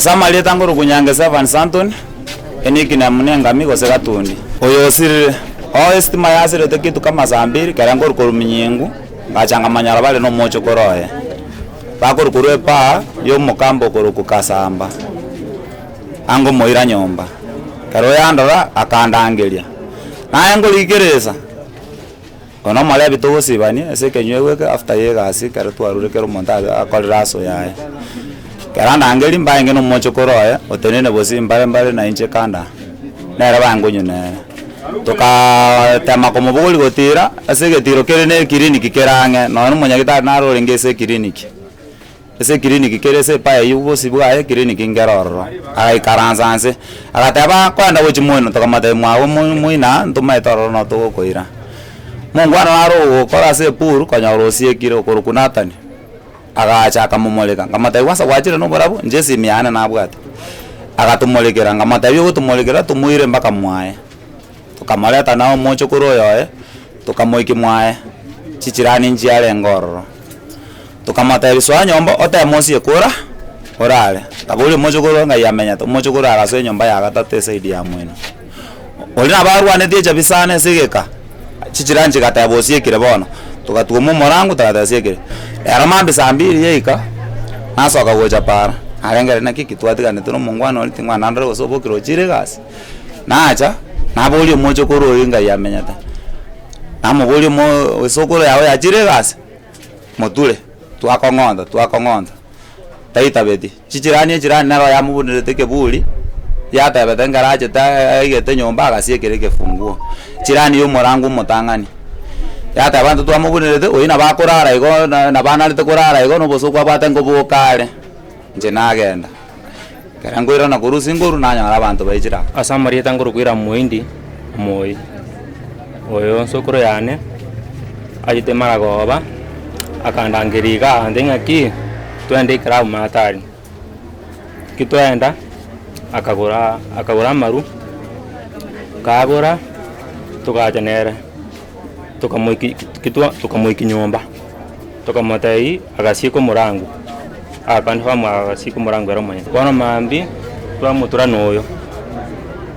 Ase amarieta nkorokwa Nyangesa Evans Anthony, enickname nengami gose gatundi. Oyo osirire, oo esitima yasirete kitu kama saa mbili, ekero nkorwa korwa Minyingu, ngacha nkamanyora bare na omochokoro oye, bakorwa korwa epaa ya omokamba okorokwa Kasamba, angomoira nyomba. Ekero yandora, akandangeria, naye nkorigeresa. Oyo nomorebi togosibania ase ekenywa eke after ya egasi ekero twarure kera omonto akorire hustle yaye. Ekero andangeria mbarenge na omochokoro oye otenene bosio mbare mbare na inche kando aa, nere bangonywa nere. Tokaaa tema komobogoria gotira ase egetiro kere na eclinic kere ang'e nonya na omonyagitari naro orenge ase eclinic. Ase eclinic kere ase epaa eywo bosio bwaye eclinic nkere ororo. Agaikaransa nse, agateba nkoenda gochia moino, tokamotebia mwago moi moino aa ntomaete ororo noo togokoira. Omongwana naro ogokora ase epool konyora osiekire okorokwa Nathan, agacha akamomoreka, nkamotebia kwanza gwachire na oborabu, inche esimi yane nabwate. Agatomorekera, nkamotebia ogotomorekera tomoire mpaka mwaye. Tokamoreta na omochokoro oyo oye, tokamoikia mwaye, chichirani nchiarenge ororo. Tokamotebia, Soa nyomba oteme osie kora orare. Akaboria omochokoro ng'ai amenyete, omochokoro agasoa enyomba ya gatato esaidi ya mweno. Oria nabo arwanetie echabi sana ase egeka, chichirani chigateba osiekire bono, togatwoma omorango togateba osiekire. Ero mambia saa mbiri yaika, nasoka gocha para, narengereria naki eki twatiganete na omongwana oria ting'wana nandore gose obokire ochire egasi. Nacha, naboria omochokoro oyio ng'ai amenyete, namoboria omo esokoro yago yachire egasi. Moture, twakong'onta, twakong'onta, taitabeti. Chichirani echirani nero yamobunerete ekeburi, yatebete nkero achete aigete nyomba agasiekera ekefunguo. Chirani ya omorango omotang'ani, yateba intwe twamobunerete, oyio nabo akorara igo na nabo anarete korara igo na obosoku abwate nkoboka are, inche nagenda. Ekero nkoirana korwa ase nkorwa nanyora abanto baichire aa. Ase amarieta nkorokwa Hiram Moindi Omoi, oyo nsokoro yane achete maragoba akandangeria iga agantebia ng'aki twende eclub matari, ki twaenda akagora akagora amarwa, kagora togacha nere tokamoiki kitwa tokamoikia nyomba. Tokamotebia agasieka omorango, agaconfirm agasieka omorango ere omonyene. Bono mambia twamotura na oyo,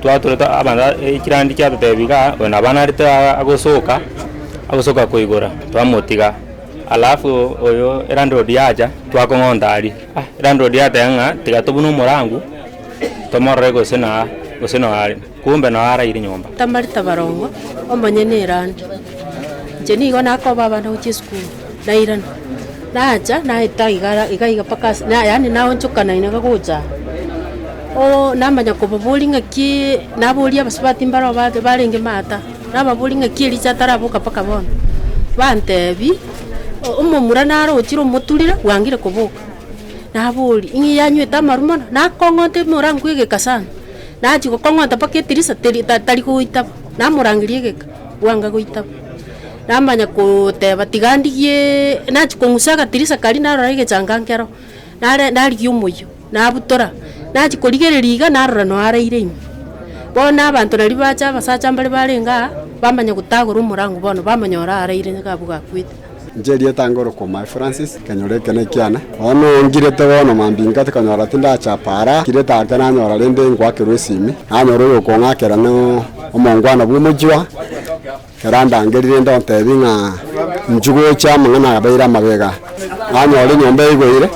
twaturete abanto echirandi chiatotebia igaa oyo nabo anarete agosoka, agosoka koigora, twamotiga. Alafu oyo elandlord yacha, twakong'onta aria, ah elandlord yateba ng'a tiga tobune omorango, tomorore gose naa gose noo are, kumbe noo araire nyomba. Tamarita barongo, omonyene erandi. Inche nigo nakoba abana gochia esukuru, nairana, nacha naeta igara iga iga mpaka ase na yaani naonchoka naye nigo gocha aa. Oo namanya kobaboria ng'akiiii naboria abasubati mbaro bake barenge maata, nababoria ng'aki ericha ataraboka mpaka bono, bantebia, omomura naro ochire omoturire bwangire koboka. Naboria, ng'a yanywete amarwa mono, nakong'onta emorango egeka sana, nachia gokong'onta mpaka etirisa teri ta tari goitaba, namorangeria egeka. Bwanga goitaba. Namanya kooteba tiga ndigiee, nachia kong'usa agatirisa karia narora egechanga nkero, nare narigia omoyio, nabutora, nachia korigereria iga narora noo araire ime. Bono abanto naria bacha abasacha mbare barenge aa, bamanya gotagora omorango bono bamonyora araire nigo abwo gakwete. Inche erieta ngorokwa Omae Francis, ekenyoro eke nekiane. Bono ngirete bono mambia inka tikonyora tindacha para, ngirete ake nanyora rende ngoakerwa esimi, nanyora oyokong'akera no omongwana bw'omochie, ekero andangerire rende ontebie ng'a inchuo gocha amang'ana abeire amabega. Nanyora enyomba eigoire,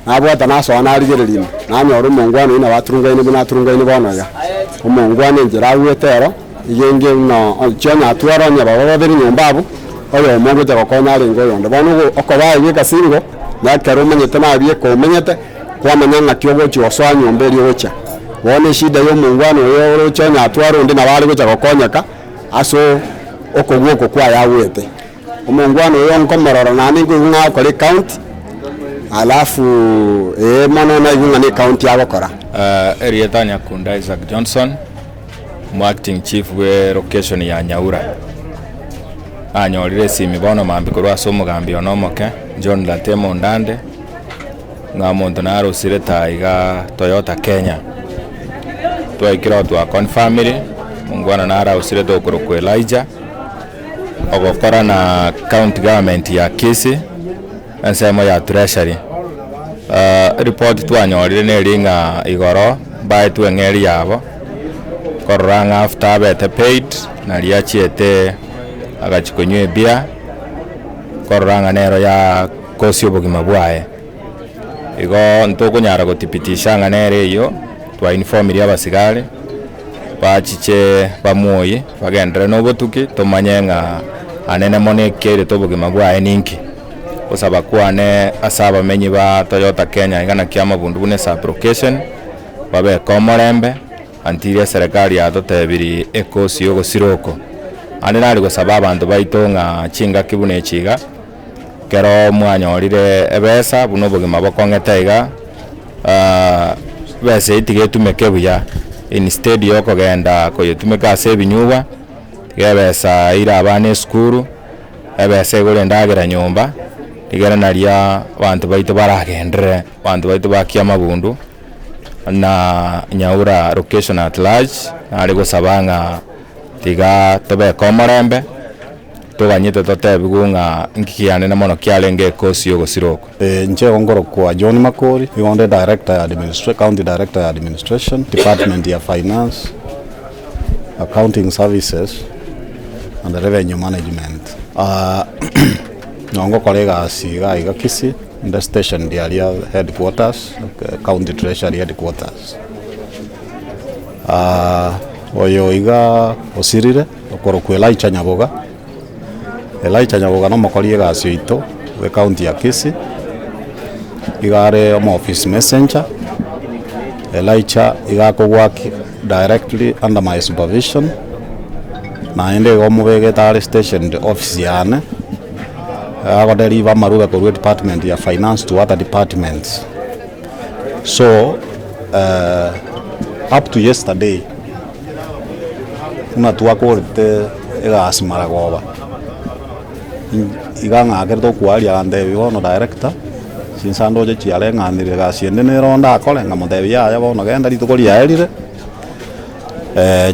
nabwata nasoa narigereria ime, nanyora omongwana oyio nabo aturungaine buna aturungaine bono iga. Omongwana enchera agwete ero. Iga enge buna chionya atware onye baba babere nyomba abwo, oyomo ogocha gokonya arenge oyonde. Bono ogo okobaa iga egasingo, na ekero omanyete nabieka omenyete, kwamanya ng'aki ogochia gosoa nyomba eria ogochia. Bono eshida ya omongwana oyo oroche onye atware onde nabo are gocha gokonyeka ase okogwa oko kwaye agwete. Omongwana oyo nkomorora naende nkoigwa ng'a agokora ecounty, alafu ee mono naigwe ng'a ne ecounty agokora. Erieta Nyakunda Isaac Johnson, omo acting chief bwe location ya Nyaura. Nanyorire esimi bono mambia korwa ase omogambi one omoke John Latemo Ondande, ng'a omonto narosire taa igaa Toyota Kenya. Twaikire oo twaconfirmire, omongwana narausire tokorokwa Elijah, ogokora na county government ya Kisii, ensemo ya treasury. Eripoti twanyorire neri ng'a igoro mbaetwe eng'eri yabo, korora ng'a after abete paid naria achiete agachia konywa ebeer, korora ng'a nero yakosia obogima bwaye. Igo ntokonyara gothibitisha ng'a nere eyio, twainformirie abasigari, bachiche bamuoyie, bagenderere na obotuki, tomanye ng'a anene mono ekiairete obogima bwaye ninki. Gosaba kwane ase abamenyi ba Toyota Kenya iga naki amabundu buna esublocation, babeke omorembe, until eserekari yatotebirie ekosi ya ogosira oko. Naende nare gosaba abanto baito ng'a chingaki buna echi iga, ekero mwanyorire ebesa buna obogima bokong'ete iga, ebesa eyio tiga etumeke buya, instead ya okogenda koyetumeka ase ebinyugwa, tiga ebesa eire abana esukuru. Ebesa igoro endagera nyomba, rigere naria abanto baito baragenderere, abanto baito ba Kiamabundu, na Nyaura location at large, nare gosaba ng'a tiga tobeke omorembe, toganyete totebigwe ng'a inki kianene mono kiarenge ekosi ya ogosira oko. Inche igo nkorokwa John Makori, nigo nde director ya administra county director ya administration, department ya finance, accounting services and revenue management. Nabo ngokora egasi iga iga Kisii, inde stationed aria headquarters, county treasury headquarters. Oyo iga osirire okorokwa Elijah Nyaboga. Elijah Nyaboga nomokori egasi oito bwe county ya Kisii, iga are omo office messenger, Elijah iga akowork directly under my supervision, naende igo omobegete are stationed office yane, agodeliver amarube korwa edepartment ya finance to other departments. So up to yesterday. Buna twakorete egasi maragoba, iga ng'akerete okwaria agantebia bono director, chinsa ndoche chiareng'anire egasi ende nero ndakore, nkamotebia yaya bono genda rituko riaerire,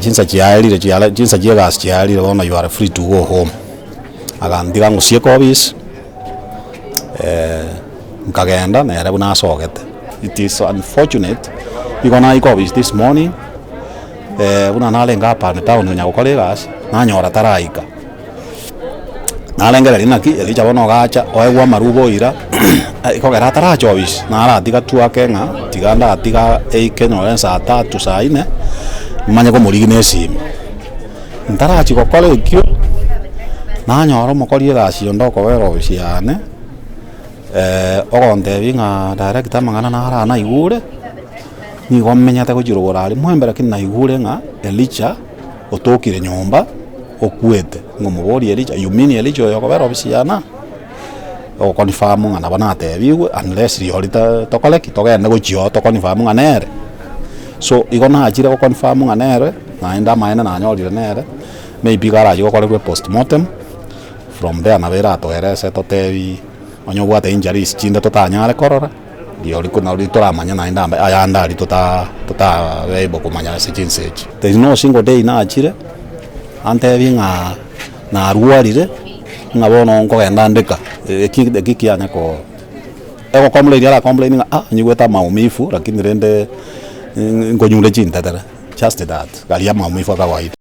chinsa chiaerire chiare chinsa chia egasi chiaerire bono you are free to go home. Agantiga ngosieka office, nkagenda nere buna asogete. It is unfortunate, igo naika office this morning. Buna narenge apa town konya gokora egasi, nanyora taraika. Narengereria naki Elija bono ogacha oegwe amaruba oira, ekogera ataracha ofisi, naratiga tu ake ng'a tiga ndatiga eike nonye saa tatu saa nne, manye komorigia na esimi. Ntarachia gokora ekio, nanyora omokori egasi onde okobera ofisi yane, ogontebia ng'a director amang'ana naro aa naigure. Nigo menyete gochia rogoro aria mwembe lakini naigure ng'a Elija otokire nyomba okwete. Ngomoboria Elija, you mean Elija oyo okobera ofisi yane aa? Ogoconfirm ng'a nabo natebigwe unless rirorio ta tokore ki? Togende gochia oo toconfirm ng'a nere. So igo nachire goconfirm ng'a nere, naende amaene nanyorire nere, maybe iga arachie gokorerwa postmortem, from there nabo eratoerese totebi onye obwate injuries chinde totanyare korora. Rirorio nari toramanye naende ande ayande aria tota totabe able komanya ase chinsa echi. There is no single day nachire, antebie ng'a narwarire, ng'a bono nkogenda ndeka, eki eki kianya ko egocomplain aracomplain ng'a ah nyigwete amaumivu lakini rende nkonyure chintetere, just that, aria amaumivu a kawaida.